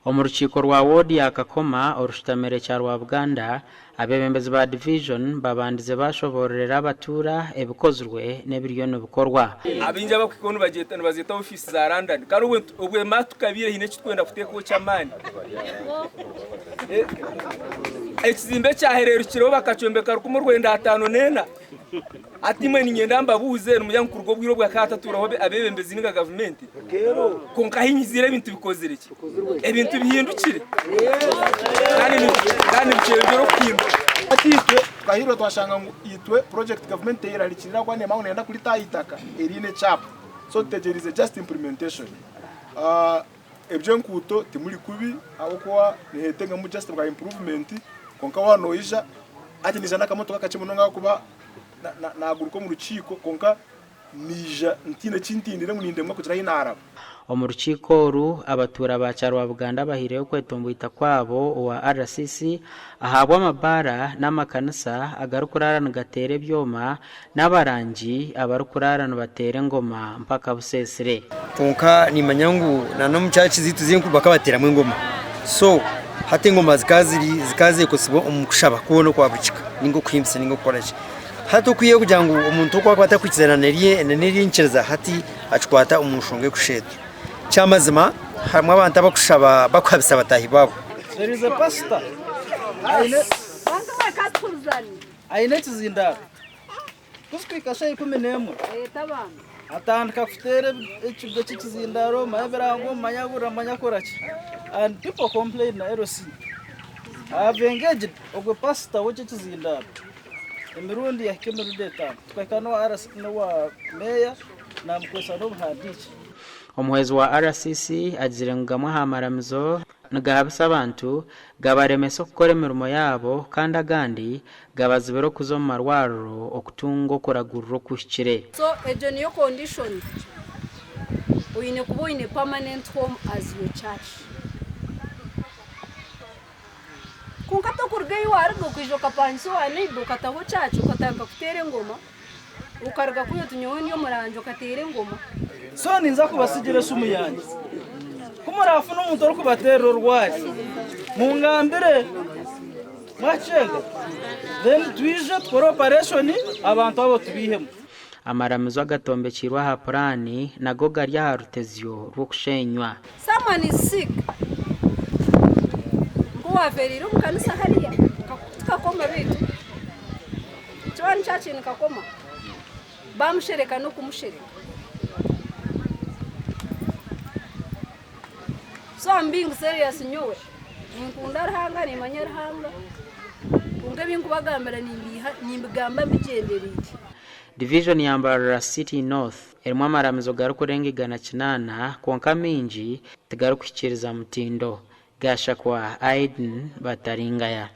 Omu rukiiko rwa woodi ya Kakoma orushutamire Kyarwabuganda, abeebembezi ba divijoni babandize baashoboororera abatuura ebikozirwe n'ebiriyo nibikorwa. Abaingi abakuhikaho nibagyeta nibazeeta ofiisi za London kare obwe obwe ma tukabiire haine eki tukwenda kuteekaho ky'amaani. Ekizimbe ekyahereerukireho bakakyombeka 1954. Hati imwe niinyenda mbabuuze, nimugira ngu kuruga obwire obu hakaba hatatuuraho abeebembezi nainga gavumenti? Kwonka ahi nyiziire ebintu bikozire ki? Ebintu bihindukire kandi nibikyeyongyera okuhinduka. Hati itwe tukahiirwa twashanga ngu itwe project gavumenti teyerarikirira ahabw'okuba neemanya ngu neyenda kurita aha itaka eriine ekyapa so tutegyereize just implementation. Eby'enkuuto timuri kubi ahabw'okuba nihetengamu just bwa improvement kwonka waaba noija hati naija n'akamotoka kakye munonga ahabw'okuba naaguruka omu rukiiko kwonka naija ntaine eki ntindire ngu nindemwa kugira ahi naaraba. Omu rukiiko oru, abatuura ba Kyarwabuganda bahaireyo okwetomboita kwabo owa RCC ahabw'amabaara n'amakanisa agarikuraara nigateera ebyoma N'abarangi abarikuraara nibateera engoma mpaka buseesire. Kwonka nimanya ngu n'omu church zaitu z'enku bakabateeramu engoma so hati engoma zikaba ziri zikaba zeekozesibwa omu kushaba kwona okwa buri kika ninga okuhimbisa ninga okukora ki. Hati okwihaho kugira ngu omuntu oku akuba atarikwikirizana n'eri enyikiriza hati akikwata omu nshonga erikushusha etyo. Eky'amazima harimu abantu abarikushaba barikuhabisa bataahi baabo. There is a pastor aine Aine ekizindaaro. Ku zikuhika shaaha 11, atandika kuteera ekigo ky'ekizindaaro, manya ebirango, manya aburira, manya akora ki. And people complain na LC. I have engaged ogwo pastor w'ekyo ekizindaaro emirundi yahika emirundi etaano. Tukahika n'owa RC n'owa meeya naamukozesa n'obuhandiikye. Omuhwezi wa RCC agizire ngu gamwe aha maramizo Nigahabisa abantu, gabaremesa okukora emirimo yaabo kandi agandi gabazibira okuza omu marwariro okutunga okuragurira okuhikire. So egyo niyo condition, oine kuba oine permanent home as your church. Kwonka tokuruga ei waruga okaija okapangisa owa neighbour okataho church okatandika kuteera engoma, okaruga kuri oti nyowe ndi omurangi okateera engoma. So ninza kubasigira esimu yangye. Ku murafune omuntu orikubateerera orwari, mungambire mwakyenga then twije tukore operation abantu abo tubaihemu. Amaramizo agatombekiirwe aha puraani nago gari aha rutezyo rw'okushenywa. Someone is sick nk'owafeereire omu kanisa hariya tikakoma beitu Kiba nikyo kiri nikakoma bamushereka n'okumushereka so I'm being serious nyowe ninkunda Ruhanga nimanya Ruhanga kwonka ebinkubagambira nimbigamba mbigyendereire. Divijoni ya Mbarara City North erimu amaramizo garikurenga 800 kwonka amaingi tigarikuhikiiriza mutindo. Gashakwa Aiden Bataringaya.